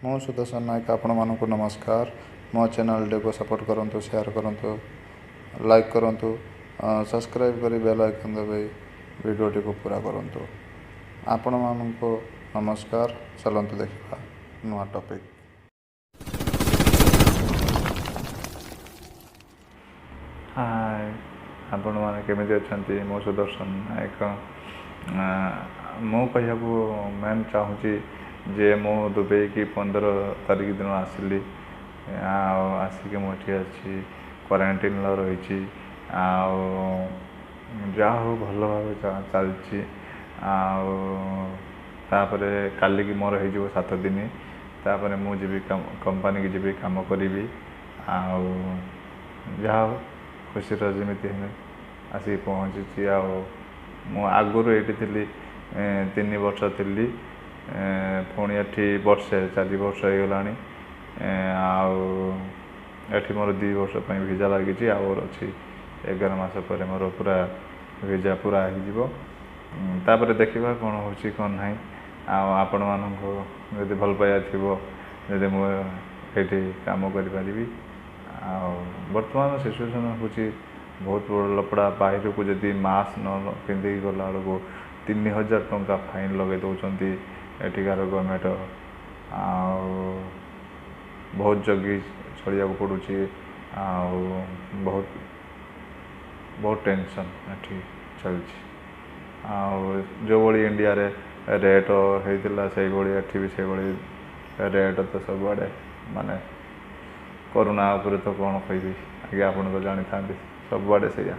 ମୁଁ ସୁଦର୍ଶନ ନାୟକ, ଆପଣମାନଙ୍କୁ ନମସ୍କାର। ମୋ ଚ୍ୟାନେଲଟିକୁ ସପୋର୍ଟ କରନ୍ତୁ, ସେୟାର କରନ୍ତୁ, ଲାଇକ୍ କରନ୍ତୁ, ସବସ୍କ୍ରାଇବ୍ କରି ବେଲ୍ ଆଇକନ୍ ଦବାଇ ଭିଡ଼ିଓଟିକୁ ପୁରା କରନ୍ତୁ। ଆପଣମାନଙ୍କୁ ନମସ୍କାର। ଚାଲନ୍ତୁ ଦେଖିବା ନୂଆ ଟପିକ୍। ହାଏ, ଆପଣମାନେ କେମିତି ଅଛନ୍ତି? ମୁଁ ସୁଦର୍ଶନ ନାୟକ। ମୁଁ କହିବାକୁ ମେନ୍ ଚାହୁଁଛି ଯେ ମୁଁ ଦୁବାଇକି 15 ତାରିଖ ଦିନ ଆସିଲି, ଆଉ ଆସିକି ମୁଁ ଏଠି ଅଛି, କ୍ୱାରେଣ୍ଟିନ୍ର ରହିଛି, ଆଉ ଯାହା ହଉ ଭଲ ଭାବେ ଚାଲିଛି। ଆଉ ତାପରେ କାଲିକି ମୋର ହେଇଯିବ 7 ଦିନ। ତାପରେ ମୁଁ ଯିବି କମ୍ପାନୀକି, ଯିବି କାମ କରିବି। ଆଉ ଯାହା ହଉ ଖୁସିର ଯେମିତି ହେଲେ ଆସିକି ପହଞ୍ଚିଛି। ଆଉ ମୁଁ ଆଗରୁ ଏଇଠି ଥିଲି, 3 ବର୍ଷ ଥିଲି, ପୁଣି ଏଠି ବର୍ଷେ, 4 ବର୍ଷ ହେଇଗଲାଣି। ଆଉ ଏଠି ମୋର 2 ବର୍ଷ ପାଇଁ ଭିଜା ଲାଗିଛି, ଆଉ ଅଛି 11 ମାସ ପରେ ମୋର ପୁରା ଭିଜା ପୁରା ହେଇଯିବ। ତାପରେ ଦେଖିବା କ'ଣ ହେଉଛି କ'ଣ ନାହିଁ। ଆଉ ଆପଣମାନଙ୍କୁ ଯଦି ଭଲ ପାଇବା ଥିବ, ଯଦି ମୁଁ ଏଇଠି କାମ କରିପାରିବି। ଆଉ ବର୍ତ୍ତମାନ ସିଚୁଏସନ୍ ହେଉଛି ବହୁତ ବଡ଼ ଲଫଡ଼ା। ବାହାରକୁ ଯଦି ମାସ୍କ ନ ପିନ୍ଧିକି ଗଲାବେଳକୁ 3000 ଟଙ୍କା ଫାଇନ୍ ଲଗାଇ ଦେଉଛନ୍ତି ଏଠିକାର ଗଭର୍ଣ୍ଣମେଣ୍ଟ। ଆଉ ବହୁତ ଜଗି ଚଳିବାକୁ ପଡ଼ୁଛି, ଆଉ ବହୁତ ବହୁତ ଟେନସନ୍ ଏଠି ଚାଲିଛି। ଆଉ ଯେଉଁଭଳି ଇଣ୍ଡିଆରେ ରେଟ୍ ହେଇଥିଲା, ସେଇଭଳି ଏଠି ବି ସେଇଭଳି ରେଟ୍ ତ ସବୁଆଡ଼େ। ମାନେ କରୋନା ଉପରେ ତ କ'ଣ କହିବି ଆଜ୍ଞା, ଆପଣ ତ ଜାଣିଥାନ୍ତି, ସବୁଆଡ଼େ ସେଇଆ।